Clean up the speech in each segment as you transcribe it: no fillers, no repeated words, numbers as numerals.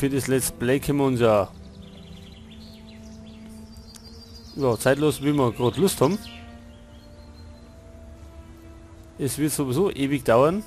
Für das Let's Play können wir uns ja, ja zeitlos, wie wir gerade Lust haben. Es wird sowieso ewig dauern.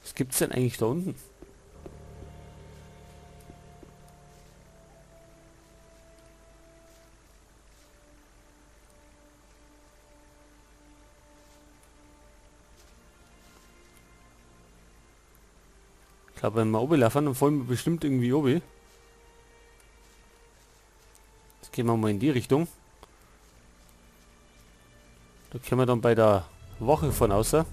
Was gibt's denn eigentlich da unten? Ich glaube, wenn wir oben laufen, dann fallen wir bestimmt irgendwie oben. Jetzt gehen wir mal in die Richtung. Da können wir dann bei der Wache von außer.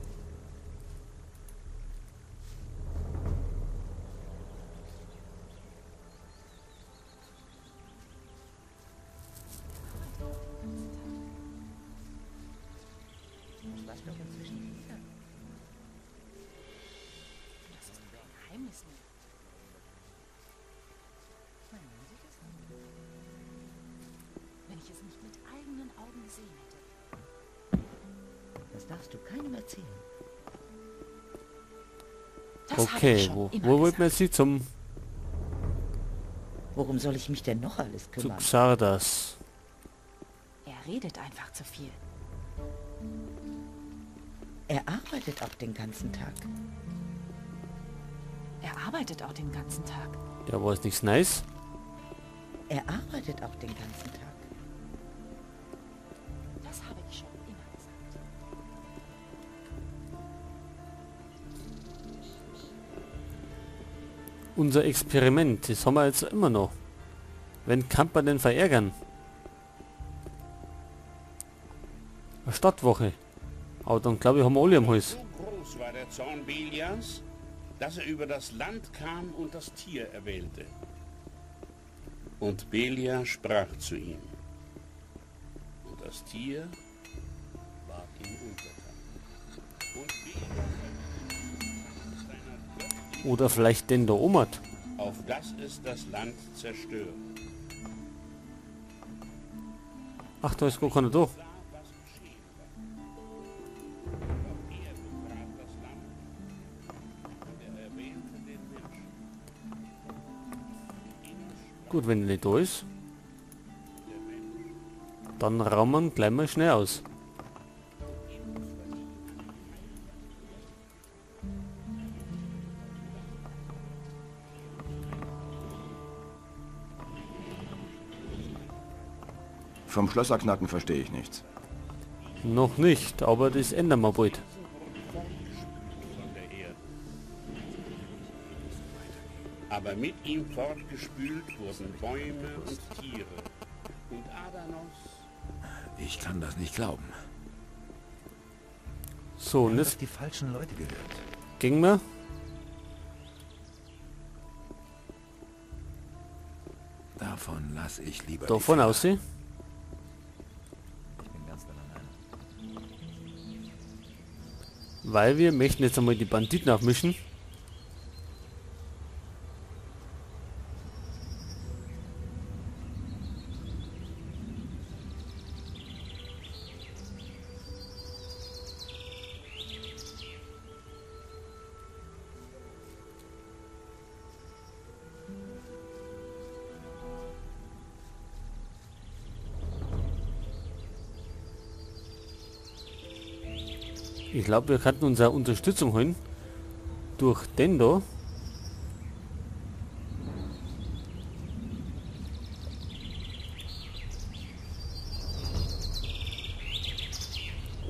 Das weiß doch inzwischen jeder. Das ist doch kein Geheimnis mehr. Mein Mann sieht es nicht. Wenn ich es nicht mit eigenen Augen gesehen hätte. Das darfst du keinem erzählen. Das hab ich Okay, schon immer wo wollten wir gesagt. jetzt hin? Zum Worum soll ich mich denn noch alles Zu kümmern? Xardas. Er redet einfach zu viel. Er arbeitet auch den ganzen Tag. Er arbeitet auch den ganzen Tag. Der war jetzt nichts nice. Er arbeitet auch den ganzen Tag. Das habe ich schon immer gesagt. Unser Experiment, das haben wir jetzt immer noch. Wenn kann man denn verärgern? Eine Stadtwache. Aber dann glaube ich, haben wir alle am Hals. So groß war der Zorn Beliars, dass er über das Land kam und das Tier erwählte. Und Beliar sprach zu ihm. Und das Tier ward ihm untertan. Und Beliar seiner Oder vielleicht den da oben hat. Auf das es das Land zerstört. Ach, da ist gar keiner da. Sah, was geschehen war. Auch er betrat das Land und er erwählte den Menschen. Gut, wenn er nicht da ist, dann raumen wir gleich mal schnell aus. Vom Schlösserknacken verstehe ich nichts. Noch nicht, aber das ändern wir bald. Aber mit ihm fortgespült wurden Bäume und Tiere. Und Adanos... Ich kann das nicht glauben. So, und Er hat jetzt auf die falschen Leute gehört. gehen wir. Davon lass ich lieber Da die vorne Finger. aussehen. Ich bin ganz deiner Meinung. Weil wir möchten jetzt einmal die Banditen aufmischen. Ich glaub, wir könnten uns auch Unterstützung holen. Durch den da.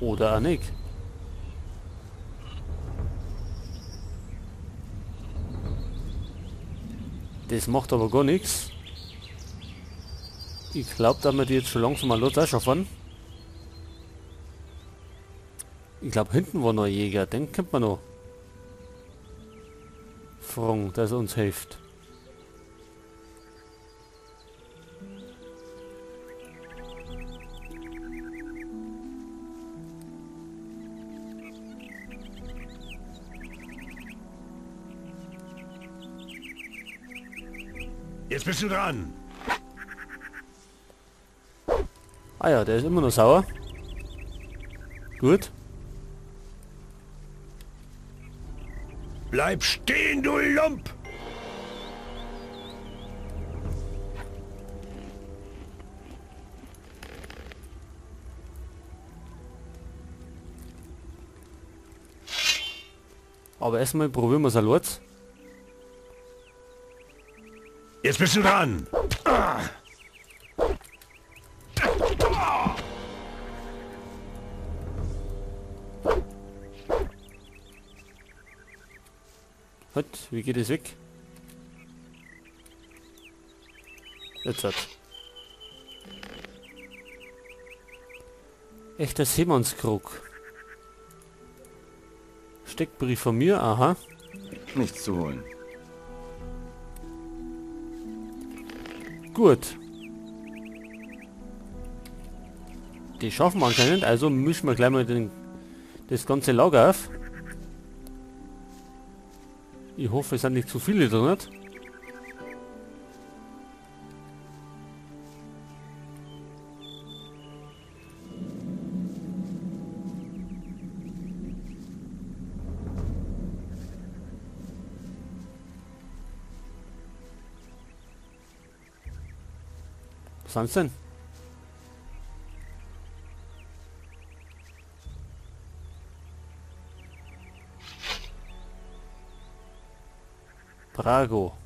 Oder auch nicht. Das macht aber gar nichts. Ich glaub, da wir die jetzt schon langsam mal los schaffen. Ich glaub, hinten war noch ein Jäger, den könnte man noch fragen, dass er uns hilft. Jetzt bist du dran. Ah ja, der ist immer noch sauer. Gut. Bleib stehen, du Lump! Aber erstmal probieren wir es allein. Jetzt bist du dran. Halt, wie geht es weg? Jetzt hat. Echter Seemannskrug. Steckbrief von mir, aha. Nichts zu holen. Gut. Die schaffen wir anscheinend, also mischen wir gleich mal das ganze Lager auf. Ich hoffe, es sind nicht zu viele drin. Was sind's denn? Brago.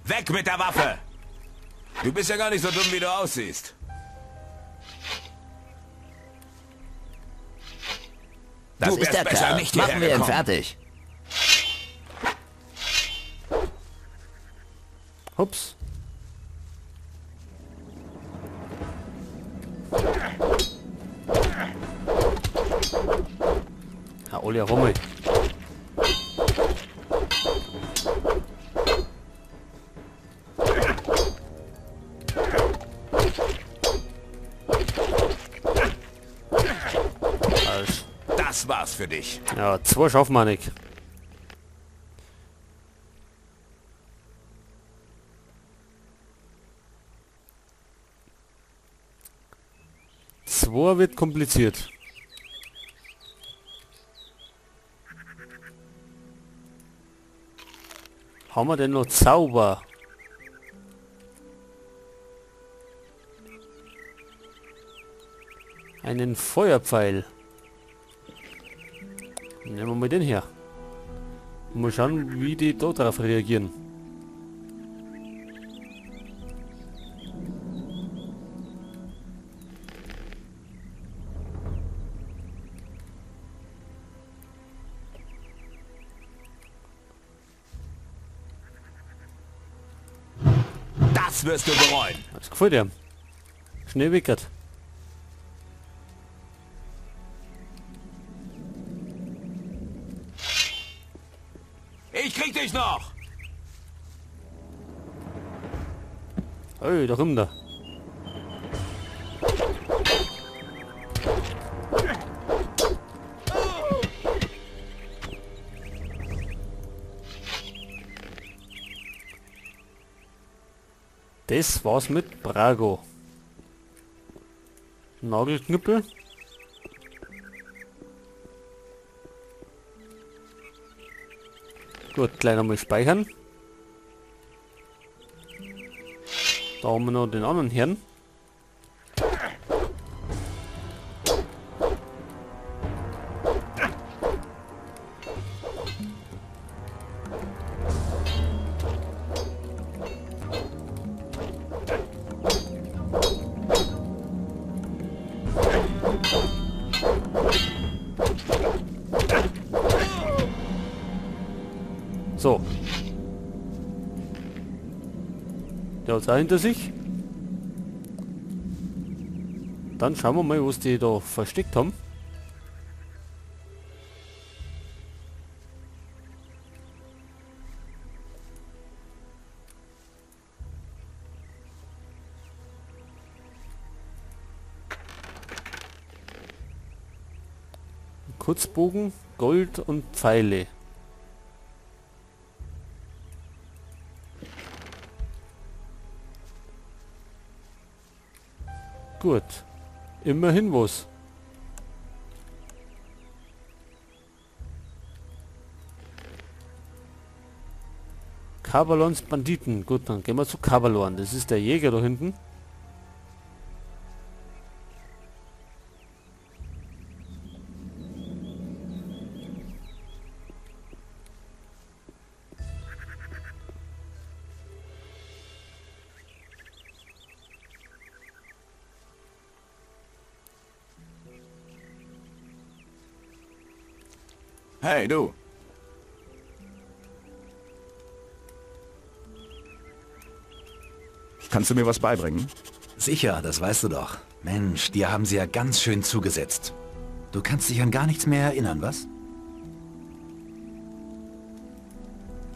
Weg mit der Waffe! Du bist ja gar nicht so dumm, wie du aussiehst. Das Du ist der wärst besser Kerl. nicht Machen hierher wir ihn gekommen. fertig. Hups. Ja, alle auf einmal. Das war's für dich. Ja, zwei schaffen wir nicht. Zwei wird kompliziert. Haben wir denn noch Zauber? Einen Feuerpfeil. Nehmen wir mal den her. Mal schauen, wie die da drauf reagieren. Das wirst du bereuen. Das gefällt dir. Schnell wickert. Ich krieg dich noch! Hey, da kommt er. Das war's mit Brago. Nagelknüppel. Gut, gleich nochmal speichern. Da haben wir noch den anderen Herrn. So. Der hat's auch hinter sich. Dann schauen wir mal, was die da versteckt haben. Kurzbogen, Gold und Pfeile. Gut. Immerhin was. Cavalons Banditen. Gut, dann gehen wir zu Cavalon. Das ist der Jäger da hinten. Hey, du. Kannst du mir was beibringen? Sicher, das weißt du doch. Mensch, dir haben sie ja ganz schön zugesetzt. Du kannst dich an gar nichts mehr erinnern, was?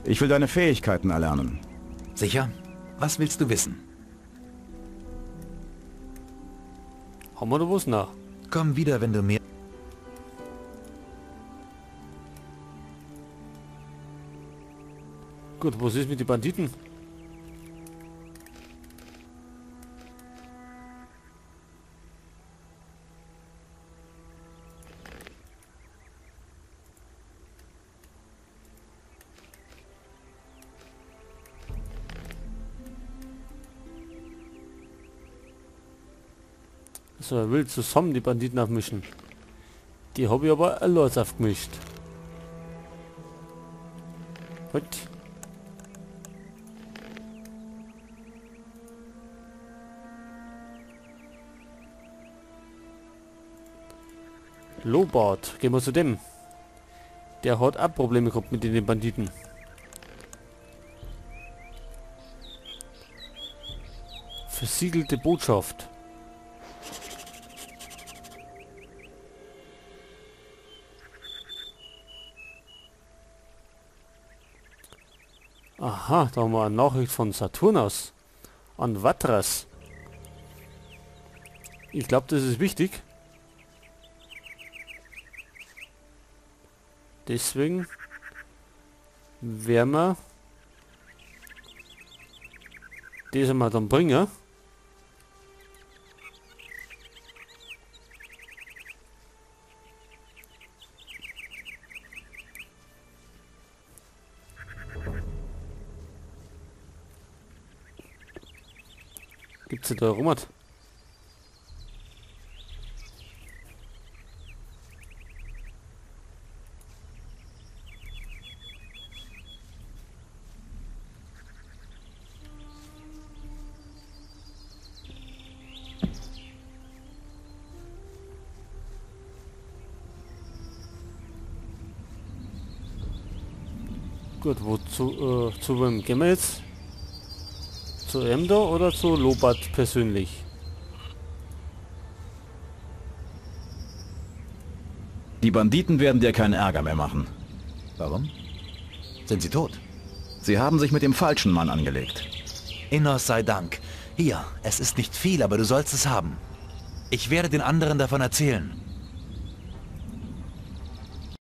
Ich will deine Fähigkeiten erlernen. Sicher? Was willst du wissen? Haben wir da was nach? Komm wieder, wenn du mehr... Gut, was ist mit den Banditen? So, er will zusammen die Banditen aufmischen. Die habe ich aber allein aufgemischt. Gut. Lobart, gehen wir zu dem. Der hat auch Probleme gehabt mit den Banditen. Versiegelte Botschaft. Aha, da haben wir eine Nachricht von Saturnus an Vatras. Ich glaube, das ist wichtig. Deswegen werden wir das einmal dann bringen. Gibt's da rum? Gut, wozu zu wem gehen wir jetzt? Zu Emdo oder zu Lobart persönlich? Die Banditen werden dir keinen Ärger mehr machen. Warum? Sind sie tot? Sie haben sich mit dem falschen Mann angelegt. Innos sei Dank. Hier, es ist nicht viel, aber du sollst es haben. Ich werde den anderen davon erzählen.